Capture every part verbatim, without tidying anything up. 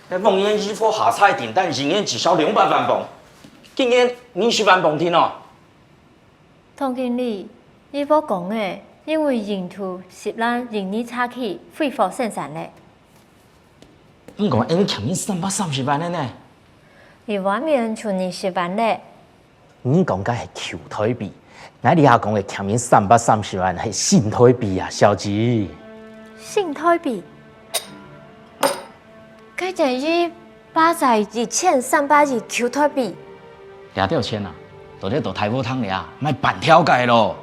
該往年預報下冊訂單一年至少兩百萬磅，今年二十萬磅定哦。總經理，預報講个，因為印度、習蘭、印尼茶區恢復生產了。毋過，𠊎欠你三百三十萬个呢。你外面就二十萬了。 你講个係舊台幣，𠊎這下講个欠你三百三十萬係新台幣啊，小姐。新台幣？該等於八十一千三百一舊台幣。這兜錢啊，都係到大鑊湯裡啊，買粄條个咯。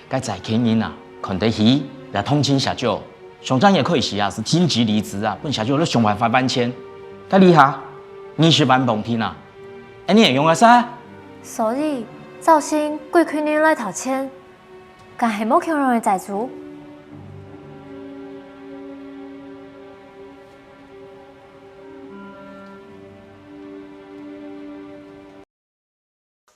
該債權人啊，看得起，也同情社長，上正月開始啊，係緊急離職啊，分社長來想辦法還錢。該這下，二十萬磅定啊， 恁樣會用得煞？所以，造成歸群人來討錢，敢係無共樣个債主？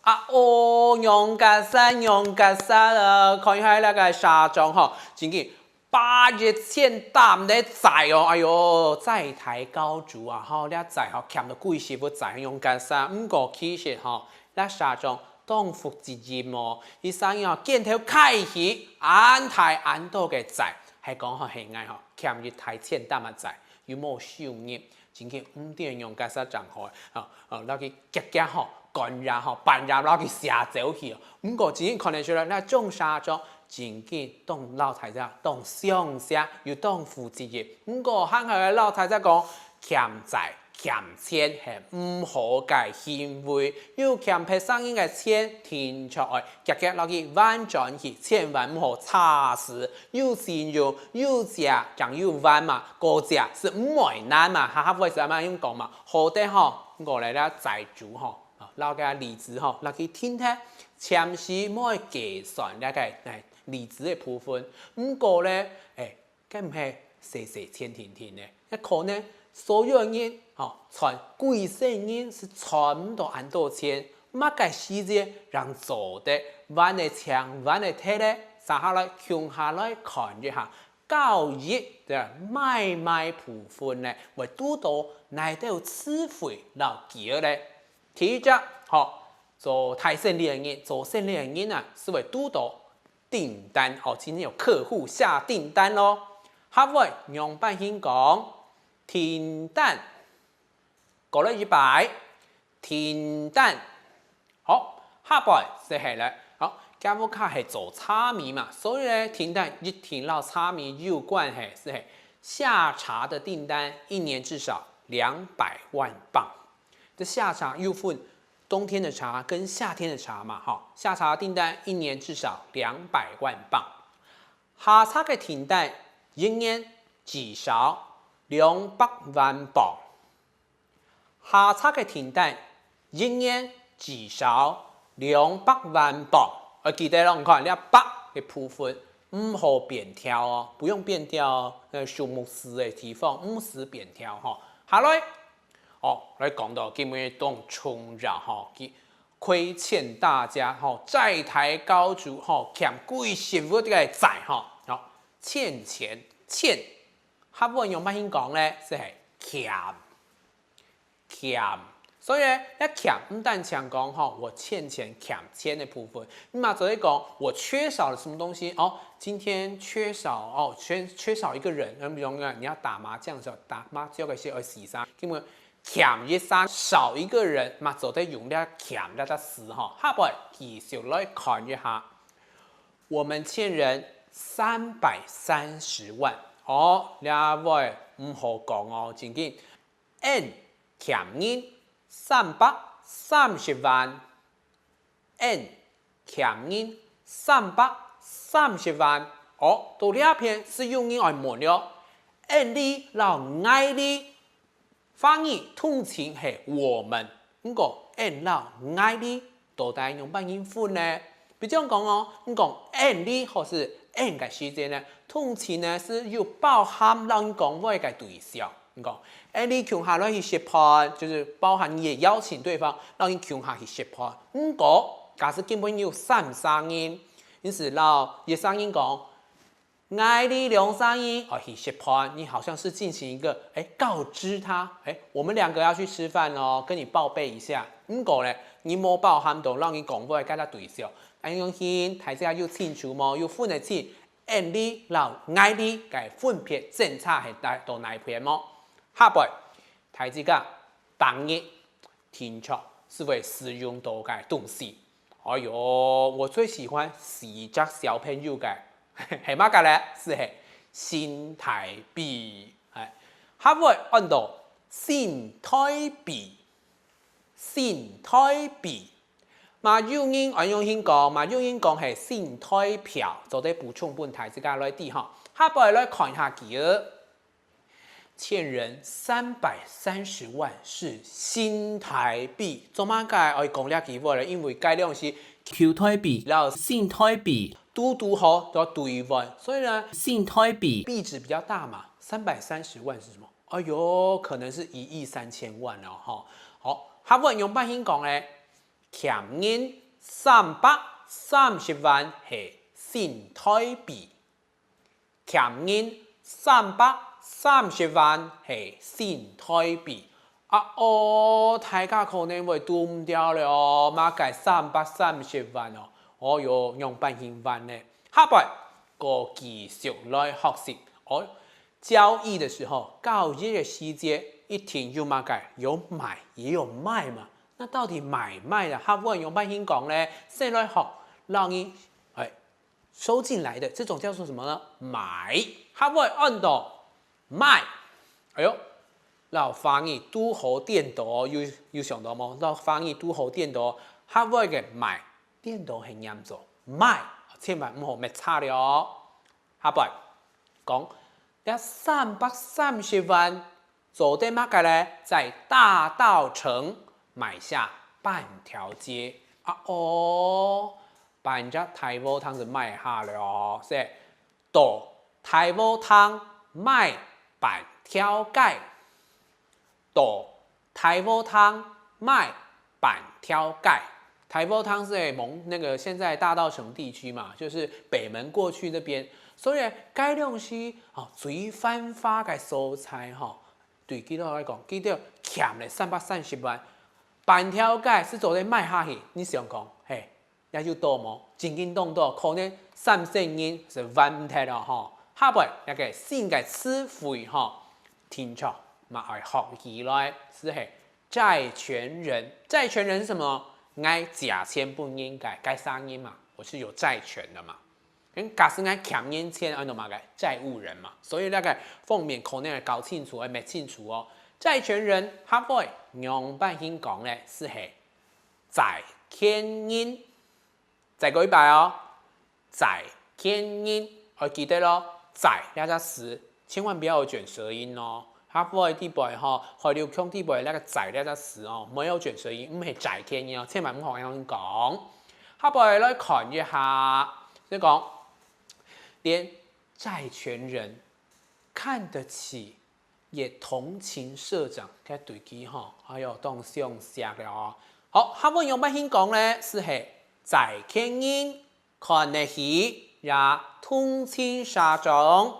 啊哦，用得煞，用得煞啊！看一下這个社長吼，真經 八一千擔个債哦，哎喲，債台高築啊，吼，這債吼欠到幾十萬債用得煞，毋過其實吼，這社長當負責任哦，佢生意吼見頭開起，恁大恁多个債，還講吼係𠊎吼欠一大千擔个債，又無收入，真經毋知用得煞正好啊，啊，啊，摎佢遽遽吼，趕也吼，辦也摎佢寫走去哦。毋過真經看得出來，這種社長 真經當摎大家當相惜，又當負責任。毋過還係愛摎大家講，欠債、欠錢係毋好个行為，有欠別儕人个錢，定著愛遽遽摎佢還轉去，千萬毋好差事。有信用，有借正有還嘛，過借係毋會還嘛，客話係恁樣講嘛。好得吼，𠊎來這債主吼，啊，摎該利子吼，摎佢定忒，暫時毋會計算這个，哎， 利子个部分。毋過呢，哎，該毋係細細錢定定呢，該可能所有人，吼，賺幾十人係賺毋到恁多錢，麼个時節正做得還得清還得忒呢？接下來共下來看一下，交易个買賣部分呢，會堵到哪兜詞彙摎句仔呢？第一隻，吼，做大生理个人，做生理个人啊，係會堵到 訂單，哦，今天有客戶下訂單囉。客話仰般形講？訂單。過來一擺，訂單。好，下擺就係了。好，該屋下係做茶米嘛，所以呢，訂單一定摎茶米有關係，就係下茶的訂單一年至少兩百萬磅。這下茶又分冬天的茶跟夏天的茶嘛，吼，下茶訂單一年至少兩百萬磅。下茶个訂單一年至少兩百萬磅。下茶个訂單一年至少兩百萬磅。愛記得囉，你看，這百个部分毋好變調哦，不用變調哦，呃，數目詞个地方毋使變調吼。下來， 哦，來講到今晡日當重要吼，佢虧欠大家吼，債台高築吼，欠幾十萬个債吼，吼，欠錢，欠，客話仰般形講呢？就係欠，欠。所以呢，這欠毋單淨講吼，我欠錢，欠錢个部分，你嘛做得講我缺少了什麼東西哦，今天缺少哦，缺，缺少一個人，那比如講你愛打麻將个時節，打麻將个時節愛死三，因為 欠一儕，少一個人嘛，做得用這欠這隻詞吼。下擺繼續來看一下，我們欠人三百三十萬。哦，這位毋好講哦，真經，𠊎欠人三百三十萬。 𠊎欠人三百三十萬。哦，到這片就有人愛問了，𠊎俚摎𠊎俚，華語通稱係我們，毋過𠊎摎𠊎俚到底仰般形分呢？比將講哦，你講𠊎俚或是𠊎个時節呢，通稱呢係有包含摎你講話个對象。 你講，𠊎俚共下來去食飯，就係包含你也邀請對方，摎你共下去食飯。毋過，假使今晡日有三儕人，你就摎一儕人講， 𠊎俚兩儕人愛去食飯，你好像是進行一個，哎，告知他，哎，我們兩個要去吃飯哦，跟你報備一下。毋過呢，你無包含到摎你講話个該個對象，恁樣形，大家有清楚無？有分得清，𠊎俚摎𠊎俚个分別政策係到哪一片無？下背，大自家逐日定著係會使用到个東西。哎喲，我最喜歡死隻小朋友个，係麼个咧？係係新臺幣。哎，客話安到新臺幣，新臺幣。嘛有人恁樣形講，嘛有人講係新臺票，做得補充分大自家來知吼。下背來看一下佢。 欠人三百三十萬是新臺幣。做麼个愛講這句話呢？因為該兩字舊臺幣摎新臺幣堵堵好做對換，所以呢，新臺幣幣值比較大嘛，三百三十萬是什麼？哎喲，可能是一億三千萬哦，吼。好，客話仰般形講呢？欠人三百三十萬係新臺幣。 欠人三百三十萬係新臺幣。啊哦，大家可能會堵毋著了哦，麼个三百三十萬哦，哦喲，仰般形換呢？下背，過繼續來學習哦。交易的時候，交易个時節一定有麼个，有買也有賣嘛。那到底買賣个客話仰般形講呢？先來學，摎你，哎， 收進來的，這種叫做什麼呢？買。客話安到買。哎喲，摎華語堵好顛倒哦，有，有想著無？摎華語堵好顛倒哦，客話个買，顛倒係唸做賣，千萬毋好搣差了哦。下背，講，這三百三十萬 做得麼个咧？在大稻埕買下半條街。啊哦，半隻大禾埕就買下了哦，係，到大禾埕買半條街，到大禾埕買半條街。大禾埕是蒙那個現在大稻埕地區嘛，就是北門過去那邊，所以該兩字哦，最繁華个所在吼， 對佢兜來講，佢兜欠了三百三十萬，半條街係做得買下去。你想講，嘿，也有多無？真經當多，可能三四日就還毋忒了吼。下背一個新个詞彙吼，定著嘛愛學起來，係係債權人。債權人是什麼？𠊎借錢分人个，該儕人嘛，我是有債權的嘛。 假使𠊎欠人錢，安到麼个債務人嘛，所以這個方面可能愛搞清楚，愛搣清楚哦。債權人客話仰般形講呢？係係債權人。再過一擺哦，債權人，愛記得哦，債這隻詞千萬不要有捲舌音哦。客話裡背吼，海陸腔裡背那個債這隻詞哦，沒有捲舌音，毋係債權人哦，千萬毋好恁樣講。下背來看一下，就講 連債權人看得起也同情社長，該對佢吼，哎喲，當相惜了哦。好，客話仰般形講呢？係係債權人看得起也同情社長。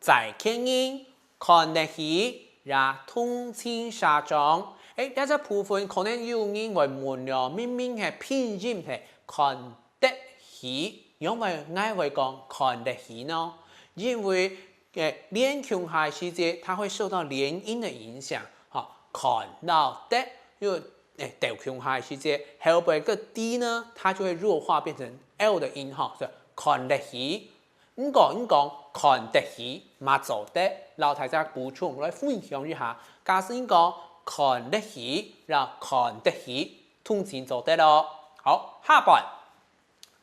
債權人看得起也同情社長。欸，這隻部分可能有人會問了，明明係拼音係看得起，仰會𠊎會講看得起呢？因為，欸，連共下个時節，它會受到連音的影響，吼，看摎得，又，欸，鬥共下个時節，後背个D呢，它就會弱化變成L的音，吼，所以看得起。 毋過，毋過，看得起嘛做得，摎大家補充來分享一下。假使講看得起，摎看得起，同音做得囉。好，下半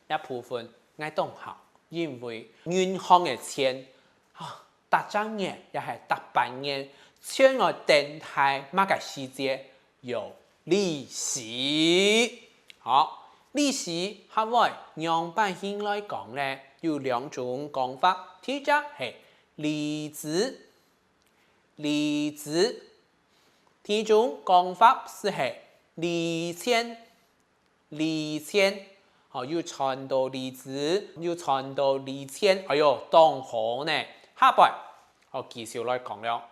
這部分𠊎當好，因為銀行个錢，啊，逐隻月也係逐半年，全愛等待麼个時節 有利息。好，利息客話仰般形來講呢？有兩種講法，第一隻係利子，利子。第二種講法係係利錢，利錢。好，又賺到利子，又賺到利錢，哎喲，當好呢。下擺，好，繼續來講了。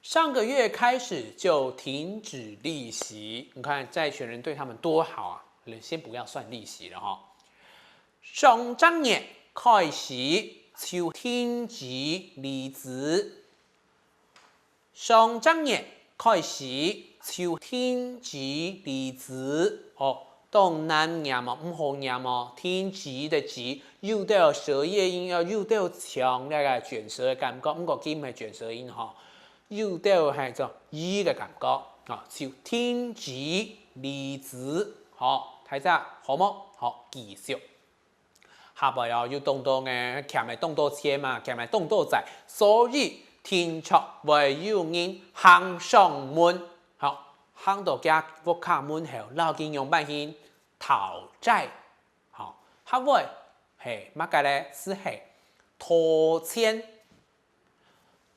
上個月開始就停止利息，你看債權人對他們多好啊！先不要算利息了哈。上隻月開始就停止利子，上隻月開始就停止利子。哦，當難唸哦，毋好唸哦，停止个止，有兜舌音哦，有兜像該个捲舌个感覺，毋過佢毋係捲舌音吼，有兜係做이个感覺，哦，就停止利子。好，大家好無？好，繼續。下擺哦，又當多个，欠个當多錢嘛，欠个當多債，所以定著會有人行上門，好，行到厥屋下門口，摎佢仰般形，討債。好，客話係麼个咧？就係討錢。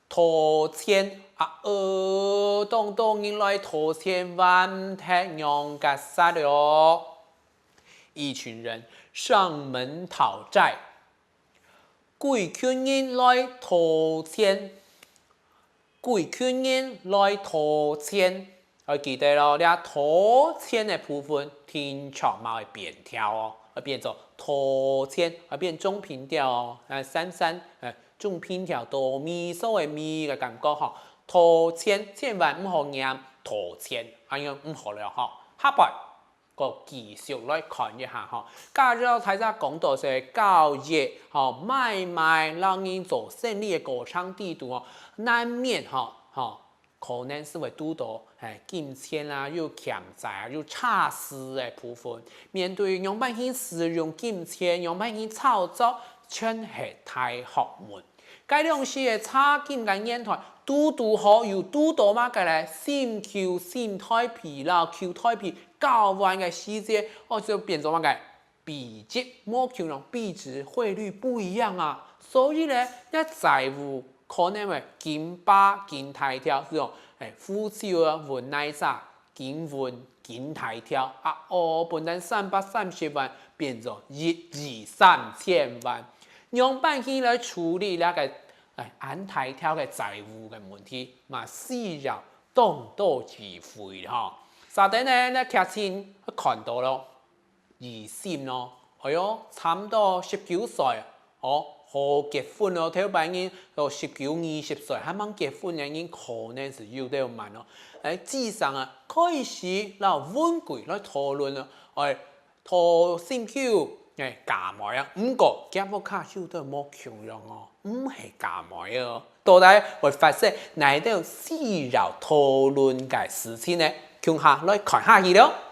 討錢啊，呃，當多人來討錢，還忒仰結煞了。一群人上門討債，歸群人來討錢，歸群人來討錢。愛記得咯，這討錢个部分定著嘛會變調哦，會變做討錢，會變中平調哦。啊，三三，呃，中平調，哆咪嗦个咪个感覺吼。討錢千萬毋好唸討錢，恁樣毋好了吼。下擺，過繼續來看一下吼。假如大家講到係交易吼，買賣摎人做生理个過程底肚吼，難免吼，吼，可能係會堵到，哎，金錢啊，又欠債啊，又差事个部分。面對仰般形使用金錢，仰般形操作，全係大學問。該量時个差金个年代，堵堵好又堵到麼个咧？心臼、心台皮摎臼台皮交換个時節，哦，就變做麼个？ 幣值無共樣，幣值匯率不一樣啊。所以呢，這債務可能會金爸金大條，就講，哎，富少啊，問哪儕，金問金大條啊，哦，本來三百三十萬變做一億三千萬，仰般去來處理這个，哎，恁大條个債務个問題，嘛需要當多智慧吼。續等呢，這劇情看到咯。 疑心咯，哎喲，差毋多十九歲，哦，好結婚咯，頭擺人都十九、二十歲還吂結婚个人，可能係有兜慢咯。哎，至少啊，開始摎文貴來討論咯，哎，討心臼，哎，嫁妹啊，毋過，厥屋下有兜無共樣哦，毋係嫁妹哦。到底會發生哪兜需要討論个事情呢？共下來看下去咯。